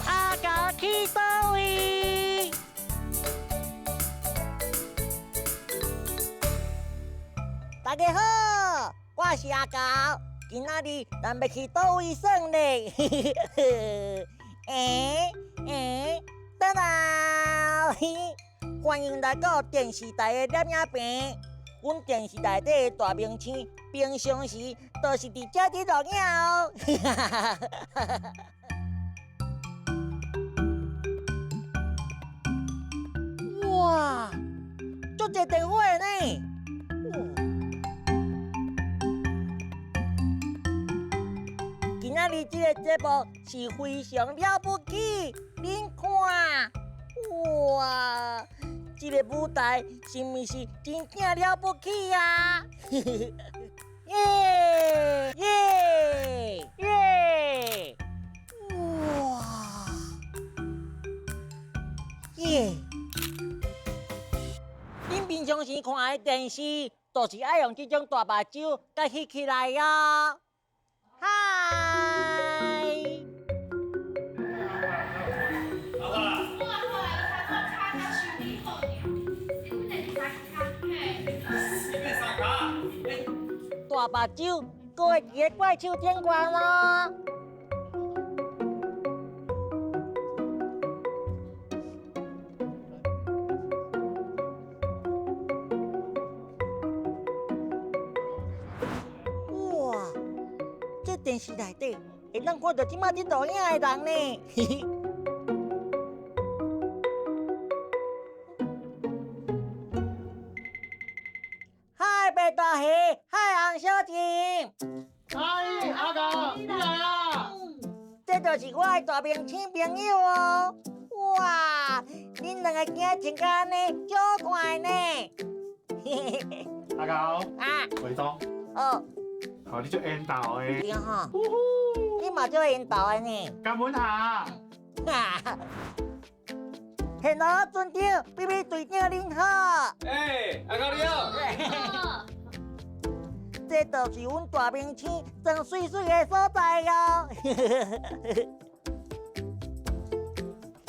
阿狗去佗位？大家好，我是阿狗，今仔日咱欲去佗位耍咧？欸欸，轉來，歡迎來到電視台的攝影棚。阮電視內底的大明星，平常時都是佇遮佇錄影哦。哇，足濟電火呢！今仔日這个節目是非常了不起，恁看，哇！這个舞台是毋是真正了不起啊？耶耶耶！哇！耶！恁平常時看的電視，都是愛用這種大目睭共翕起來哦。嗨！大目睭，閣會佇个怪手頂懸咯。哇！這電視內底會當看著這馬佇錄影的人呢。嗨，白大魚，嗨，洪小姐。嗨，阿狗，你來啦！這就是我的大明星朋友哦。哇，恁兩個今仔穿甲按呢，足好看的呢。阿狗，啊，化妝。哦。好，你足緣投的。對吼。你嘛足緣投的呢。感恩下。哈。現羅船長，比比隊長恁好。欸，阿狗你好。這就是阮大明星裝媠媠的所在哦。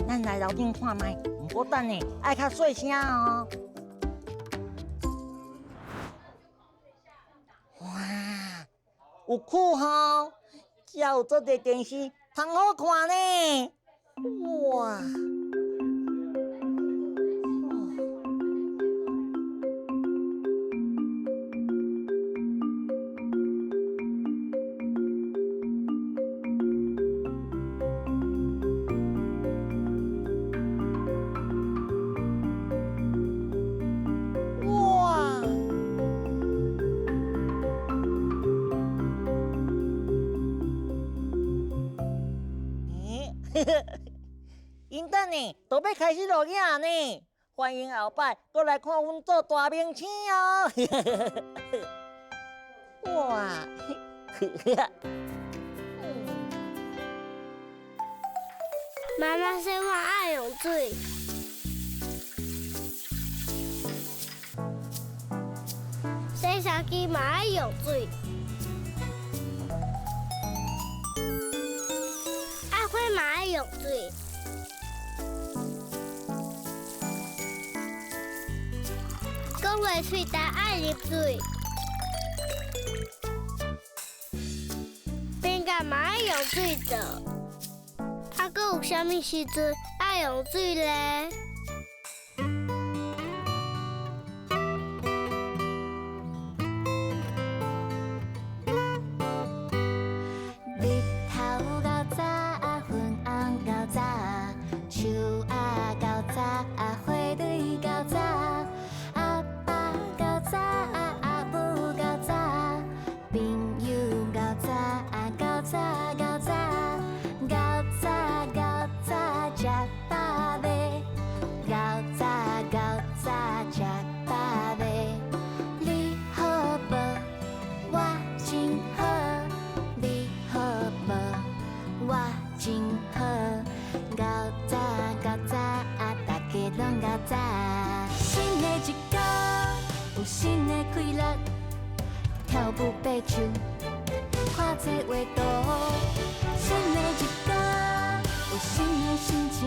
咱來樓頂看覓，毋過等下愛較細聲哦。哇，有趣吼！遮有足濟電視，通好看呢。哇！哇！𪜶等下就欲開始錄影呢，歡迎後擺閣來看阮做大明星哦！哇！媽媽洗碗愛用水，洗衫機嘛愛用水，阿花嘛愛用水。講話喙焦愛啉水，餅乾嘛愛用水做。啊，閣有啥物時陣愛用水咧？日頭較早，昏暗較早，樹仔較早，花蕊較早，阿爸較早，阿母較早，朋友較早，較早較早，較早較早食飽未？較早。新的一天有新的快樂，跳舞爬樹，看這畫圖。新的一天有新的心情，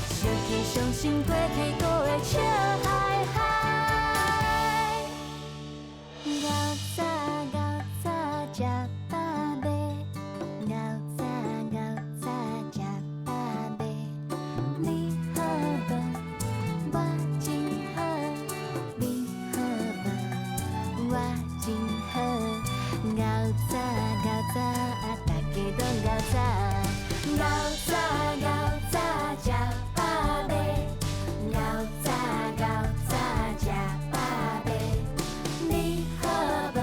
想起傷心過去，閣會笑嗨嗨。較早較早食飽未？較早較早食飽未？你好無？我真好。你好無？我真好。較早較早，大家攏較早。較早較早食飽未？較早較早食飽未？你好無？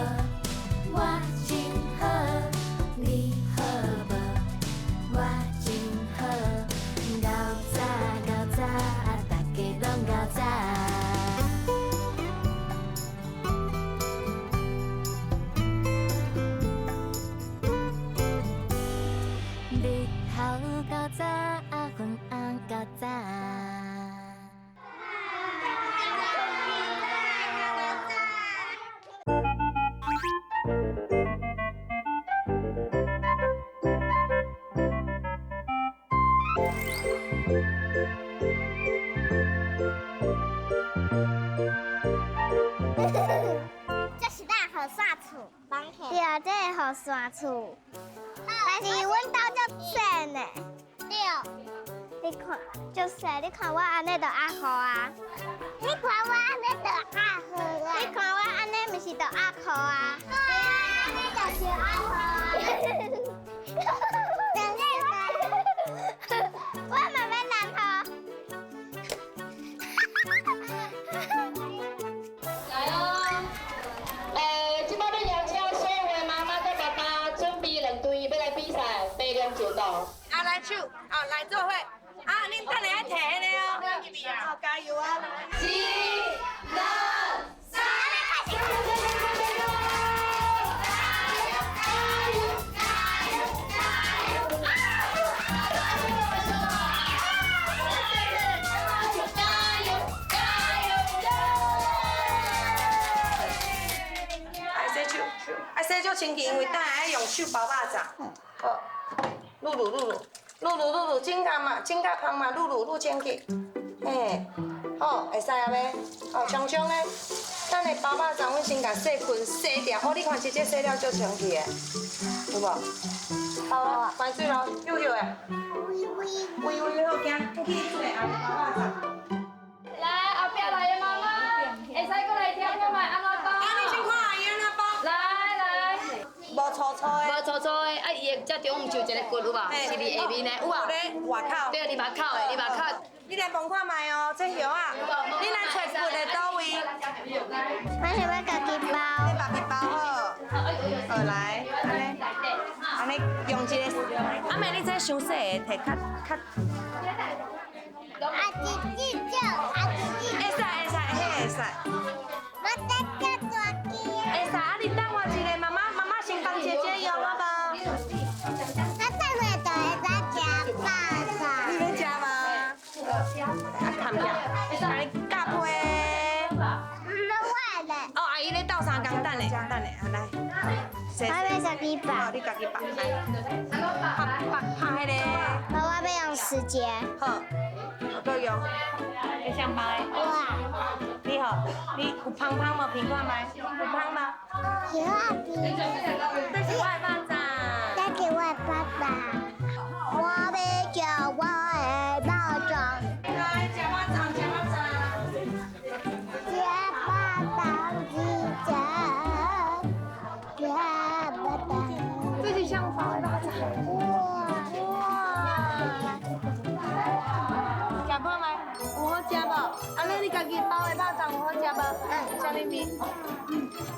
我真好。你好無？我真好。較早較早，大家攏較早。日頭較早，昏暗較早。這是咱雨傘厝，對，這是雨傘厝。但是阮兜足細呢。對，你看足細，你看我按呢就壓雨啊。你看我按呢就壓雨啊。你看我按呢毋是就壓雨啊？對啊，按呢就是壓雨啊。我嘛欲淋雨。來哦，這擺欲邀請所有的媽媽佮爸爸準備兩隊欲來比賽爬龍舟道。啊，來手，啊，來做伙，啊，恁等下愛提彼个哦，好，加油啊！一、二、三，加油！加油！加油！愛洗手，愛洗足清氣，因為等下愛用手包肉粽。好，滷滷滷滷，滷滷滷滷，整甲嘛，整甲香嘛，滷滷滷清氣。嘿，好，會使啊袂？哦，常常咧，等下包肉粽，阮先共洗裙洗掉。哦，你看姐姐洗了足清氣的，有無？好啊，關水咯，悠悠的。微微好行，你去厝內後包肉粽。來，後壁來的媽媽，會使閣來聽看覓按怎包？啊，你先看阿姨按怎包。來來。無粗粗的。無粗粗的，啊，伊的這中毋是有一个骨有無？是佇下面的，有無？外口。對，佇外口的，佇外口。你來摸看覓哦，這葉仔，你來揣骨的佗位？我想欲家己包。你家己包好。好來，按呢，按呢用一个。阿妹，你這傷細的，提較較。啊，一只手，啊一只。會使會使，彼會使。我得這大支。會使，啊你等我一下，媽媽媽媽先幫姐姐用好無？我等下就會使食肉粽。你欲食無？啊，含起，啊你夾皮。毋我咧。哦，阿姨咧鬥相共，等下，等下，來。我欲家己包。好，你家己包，來。拍拍拍彼个。我欲用時間。好，我閣用。你想包的？哇。你好，你有芳芳無？闻看覓？有芳無？有啊，這是我的肉粽。這是我的爸爸。我欲食我的肉粽。來，食肉粽，食肉粽。食肉粽，食食肉粽。這是香包的肉粽。哇哇！食看覓？有好食無？阿妹，你家己包的肉粽有好食無？嗯。啥物味？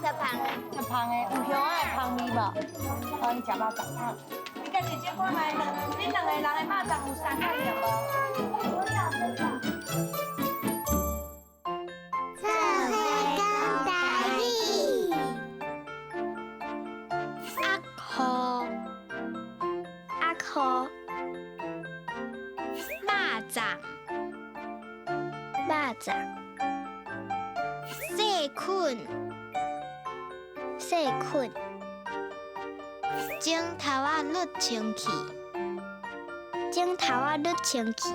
較芳的。較芳的，有香仔的芳味無？好，你食肉粽。你佮姐姐看覓，恁兩個人的肉粽有相仝著無？做伙講台語。阿婆，阿婆，肉粽，肉粽。細菌，細菌。剪頭仔捋清氣，剪頭仔捋清氣。